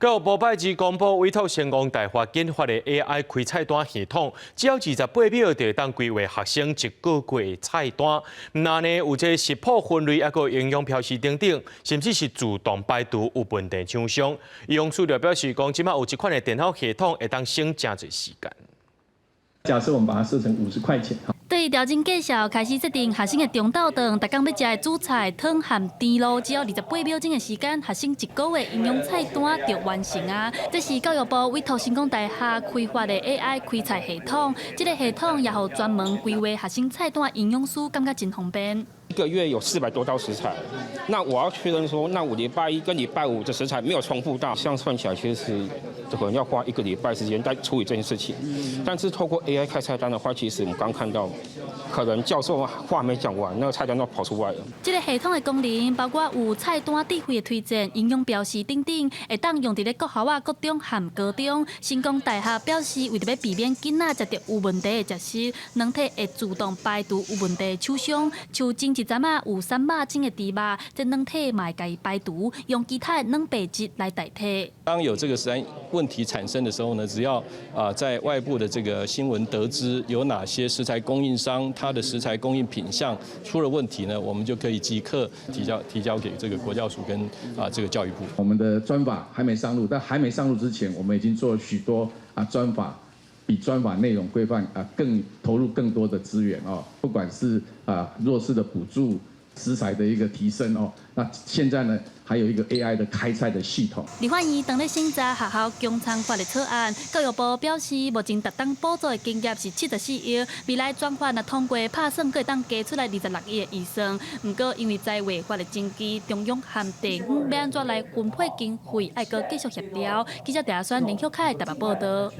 教育部拜二公布委託成功大學研發的 AI 開菜單系統，只要28秒就會當規劃學生一個月的菜單。毋但呢有這食譜分類，抑閣營養標示等等，甚至是自動排除有問題廠商。營養師就表示講，這馬有這款的電腦系統會當省誠濟時間。假設我們把它設成50塊錢。對調整介紹，開始設定學生的中晝頓，逐工欲食的主菜、湯和甜露，只要28秒鐘的時間，學生一個月營養菜單就完成啊！這是教育部委託成功大學開發的 AI 開菜系統，這個系統也予專門規劃學生菜單營養師感覺真方便。一個月有400多道食材，那我要確認說，那我禮拜一跟禮拜五的食材沒有重複到，這樣算起來其實可能要花一個禮拜時間在處理這件事情。但是透過 AI 開菜單的話，其實我們剛看到，可能教授話沒講完，那個菜單都跑出來了。這個系統的功能包括有菜單智慧的推薦、營養標示等等，會當用佇咧國校啊、國中和高中。成功大學表示，為著欲避免囡仔食著有問題的食物，軟體會自動排除有問題的廠商。像前一陣仔有3肉種的豬肉，這軟體嘛會共伊排除，用其他的蛋白質來代替。當有這個食安問題產生的時候呢，只要啊在外部的這個新聞得知有哪些食材供應商，它的食材供應品項出了問題呢，我們就可以即刻提交給這個國教署跟啊這個教育部。我們的專法還沒上路，但還沒上路之前，我們已經做了許多啊專法比專法內容規範啊更投入更多的資源哦，不管是啊弱勢的補助、食材的一個提升哦，那現在呢還有一個 AI 的開菜的系統。立法院當咧審查學校供餐法的草案，教育部表示，目前逐冬補助的金額是74億，未來專法若通過，拍算閣會當加出來26億的預算。毋過因為財劃法的爭議，中央和地方欲按怎來分配經費，愛閣繼續協調。記者鄭阿選、林旭凱台北報道。